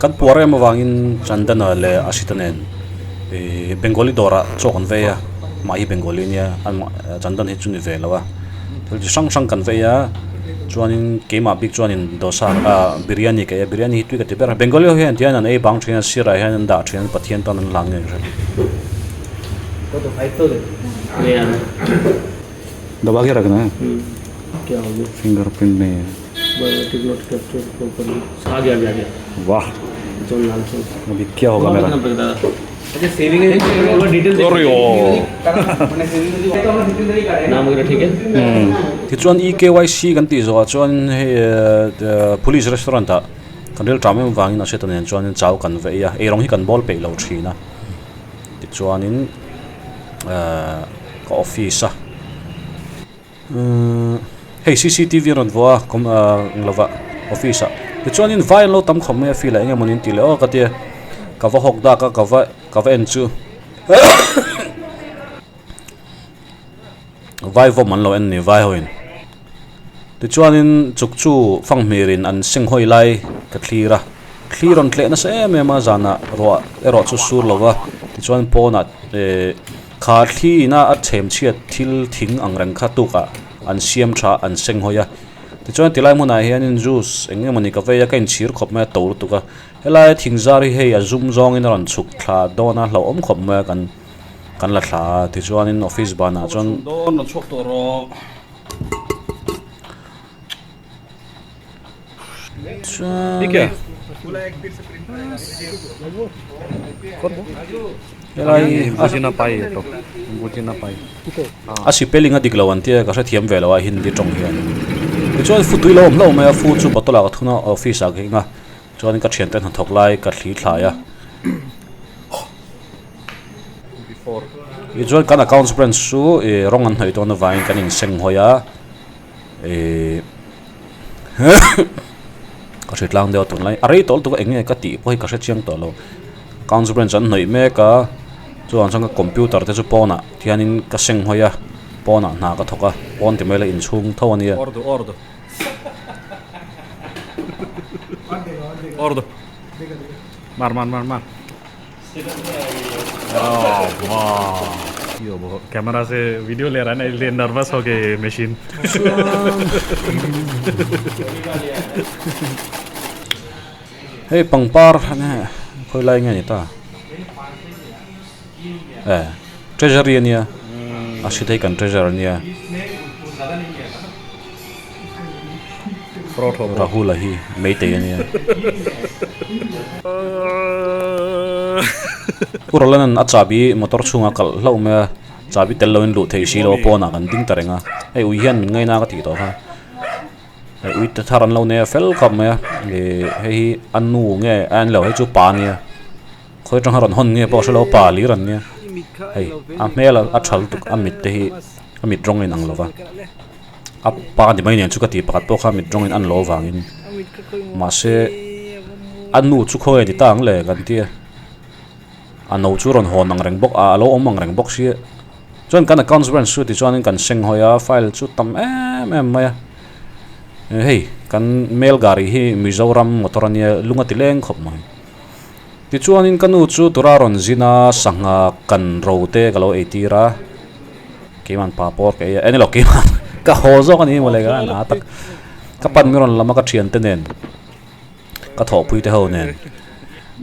Kan puar em avangin Chandana leh Ashita nen ihh Bengali dawrah chaw kan vei a, amah hi Bengali ania Chandan hi chu ni ve lo a, thil chi hrang hrang kan vei a, chuanin keimah bik chuanin dosa ah biryani ka ei a, biryani hi tui ka ti ber a, Bengali ho hian tihian an ei bang thin a, sirah hian an dah thin a, Pathian tan an hlan ngei ka hre lo. दबा के रखना है क्या हो गया fingerprint नहीं है biometric not capture properly आ गया आ गया आ गया वाह जोन लाल चौक अभी क्या होगा मेरा कितना पड़ता है अच्छा सेविंग डिटेल नाम वगैरह ठीक है Tichuan EKYC kan tih zawhah chuan hei police restaurant ah kan ril ṭam em avangin a hriat nen chuanin chau kan veih a, eirawng hi kan bawl peih lo thin a. Tichuanin ahh ka office a umm hei cctv a rawn vuah a com ahh englo vah office ah tichuanin vai an lo tam khawp mai a field ah eng emawni an tih leh aw ka tia ka va hawk dak a ka va ka va en chu vai vawm an lo en ni vai ho in tichuanin chuk chu fanghmir in an senghawi lai ka thlir a thlir rawn tleh nasa em em a zanah ruah erawh chu sur lo va tichuan pawnah ehh kha thli ina a chhem chhiat thil thing ang reng kha tukah an siam tha an senghawi a tichuan tilai hmunah hianin juice eng emawni ka vei a ka inchhir khawp mai a to lutuk a helai thing zar hi hei a zum zawngin a rawn chhuk thla dawn a hlauhawm khawp mai a kan. Kan la thla a tichuanin office banah chuan Dawn rawn chhuak tawh rawh. Chuan helai a spelling a dik lo an tia ka hrethiam ve lo a hindi tawng hian tichuan futui lo awm hlauh mai a fu chu bottle ah ka thun a office ah ka hing a chuanin ka thiante hnathawk lai ka thli thlai a. Tichuan kan accounts branch chu ih rawng an hnawih dawn avangin kan inseng hawi a ih ka hre tlang deuh a tunlai a rei tawh lutuk a eng nge ka tih pawh hi ka hre chiang tawh lo accounts branch an hnawih mek a chuvang chuan ka computer te chu pawnah thianin ka seng hawi a pawnah hna ka thawk a pawn ti mai ila inchhung tho a nia. Mar mar mar mar camera से video ले रहा है ना इसलिए nervous हो गए machine hei pangpar khawi lai nge ni ta eh treasury ania a hri thei kan treasure ania Rahul a hi meitei ania. Pu Roland-a'n a chahbi motor chhungah kalh hlauh mai a, chahbi tel loin luh theih si lo a pawnah kan ding ta reng a, hei ui hian min ngaina ka tih tawh kha, hei ui te thar an lo nei a fel khawp mai a, ih hei hi a nu nge a en lo hei chu pa ania, khawi atanga rawn hawn nge pawh a hre lo pa lir an nia, hei a hmel a tha lutuk a mit te hi a mit rawng a inang lo va. A pa ni mai nen chu ka tih pakhat pawh kha mit rawngin an lo vangin mahse a nu chu khawnge ti ta ang le kan tia a no chu rawn hawn ang reng bawk a lo awm ang reng bawk sia chuan kan accounts branch chu tichuanin kan seng hawi a file chu tam em em mai a hei kan mail gari hi Mizoram motor ania lung a ti leng khawp mai tichuanin ka nu chu tura rawn zin a sangha kan ro te ka lo eitir a. Keiman pa pawr ka ei a, eng ilo keiman ka haw zawk a ni mawle ka na tak ka pan mi rawn lam a ka thian te nen ka thawhpui te ho nen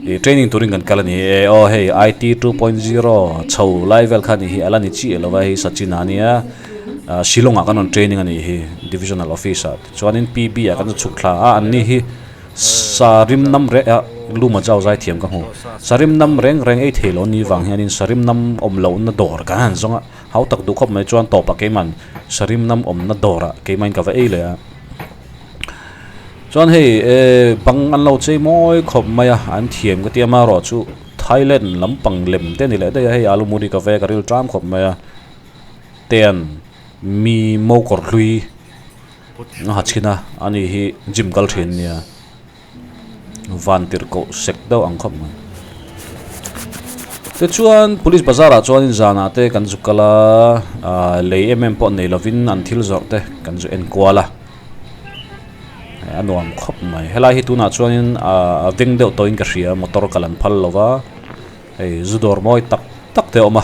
ih training turin kan kal a ni e aw hei IT 2.0 chho lai vel kha a nih hi a la ni chiah lo va hei Sachin a nia ah Shillong ah kan rawn training a nih hi divisional office ah tichuanin P_B ah kan chhuk thla a an ni hi Sarim nam reng ah luma chau zai thiam ka hmu. Sarim nam reng reng ei thei lo ni vang hianin sarim nam awm lohna dawr kan han zawng a, hau tak duh khawp mai chuan tawpah keiman sarim nam awmna dawrah keimahin ka va ei leh a. Chuan hei eh bang an lo chei mawi khawp mai a, an thiam ka ti a amaherawhchu Thailand lampang lem te a ni leh daih a, hei alu muri ka ve ka ril ṭam khawp mai a, ten mi mokawr hlui. A ha chhin a, ani hi gym kal thin ania van tirh koh sek deuh ang khawp mai. Tichuan police bazar ah chuanin zanah te kan zu kal a, ah lei em em pawh nei lovin an thil zawrh te kan zu en kual a. A nuam khawp mai helai hi tunah chuanin ahh a veng deuh tawhin ka hria motor kal an phal lo va hei zu dawr mawi tak tak te a awm a.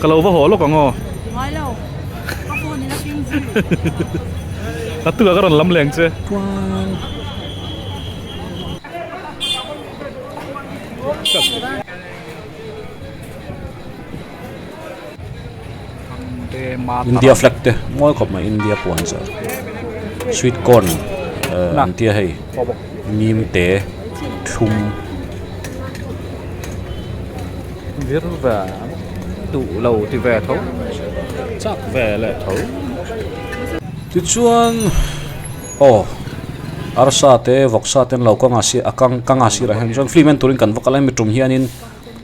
Ka lo va haw lawk ang aw. A tukah ka rawn lam leng che. India flag te mawi khawp mai India puan zar sweet corn eh an tia hei mim te thlum. Vir ve duh lo ti ve tho chak ve leh tho. Tichuan aw arsa te vawksa te an lo kang a si a kang kang a sirah hian chuan film en turin kan va kal a hemi tum hianin.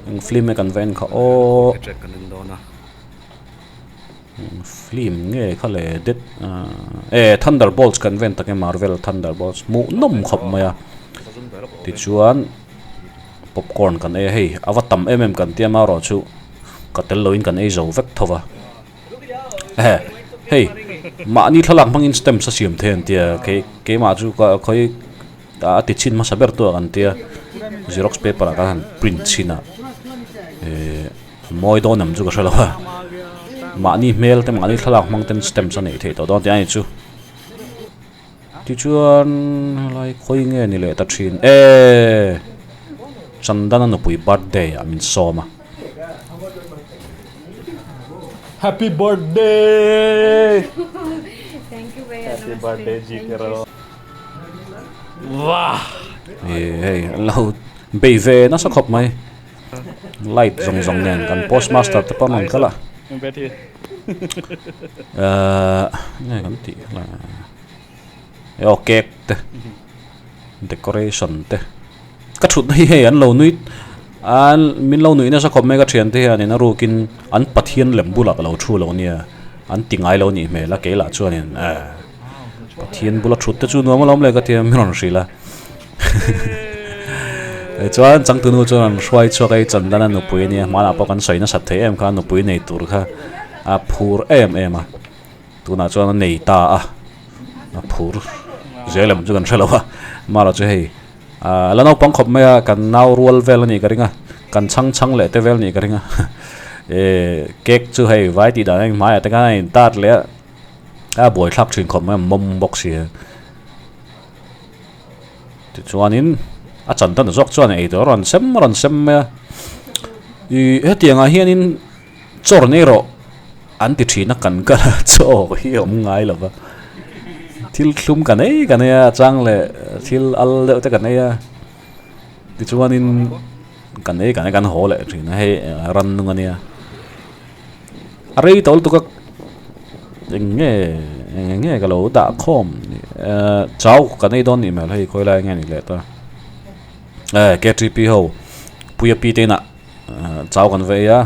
Eng film nge kan va en kha aw eng film nge kha le det ahh e thunderbolts kan va en tak e marvel thunderbolts hmuh nawm khawp mai a tichuan popcorn kan ei a hei a va tam em em kan tia marawh chu ka tel loin kan ei zo vek tho va ehe hei mahni thlalak hmangin stamps a siam thei an tia kei keimah chu ka khawi. A ti chhin hmasa ber tu ah kan tia xerox paper ah khan han print chhin a ehh a mawi dawn em chu ka hre lo a mahni hmel te mahni thlalak hmang ten stamps a neih theih tawh dawn tih a ni chu tichuan helai khawi nge ni leh ta thin eee Chandana nupui birthday ah min sawm a. Happy birthday Happy birthday ji kero. Hei an lo bei ve nasa khawp mai light zawng zawng nen kan post master te pawh an rawn kal a ahh enge kan tih la aw cake te decoration te ka thutna hi hei an lo nui an min lo nuih nasa khawp mai ka thiante hianin a rukin an pathian lem bulah ka lo thu lo ania an ti ngai lo a nih hmel a keilah chuanin ehh. Pathian bula thut te chu nuam alawm le ka ti a min rawn hrilh a tichuan changtunu chuan an hruai chhuak a hei Chandana nupui ania hmanah pawh kan sawi nasat thei em kha nupui nei tur kha a phur em em a tunah chuan a nei ta a a phur zel em chu kan hre lo a amaherawhchu chu hei ah la naupang khawp mai a kan nau rual vel a nih ka ring a kan chhang chhang leh te vel a nih ka ring a eh cake chu hei vai tih dan a hmaiah te khan a intat leh a. A buai thlak thin khawp mai a mawm bawk si a tichuanin a chan tan zawk chuan ei tur a rawn sem a rawn sem mai a ih hetiangah hianin chaw rawn ei rawh an ti thin a kan kal a chaw hi a awm ngai lo va thil thlum kan ei kan ei a a chang leh thil al deuh te kan ei a tichuanin kan ei kan ei kan haw leh thin a hei rannung a nia. A rei tawh lutuk a eng nge eng nge ka lo dah khawm ehh chau kan ei dawn nih hmel hei khawi lai nge ni leh ta eh K T P ho puia pi te inah chau kan va ei a.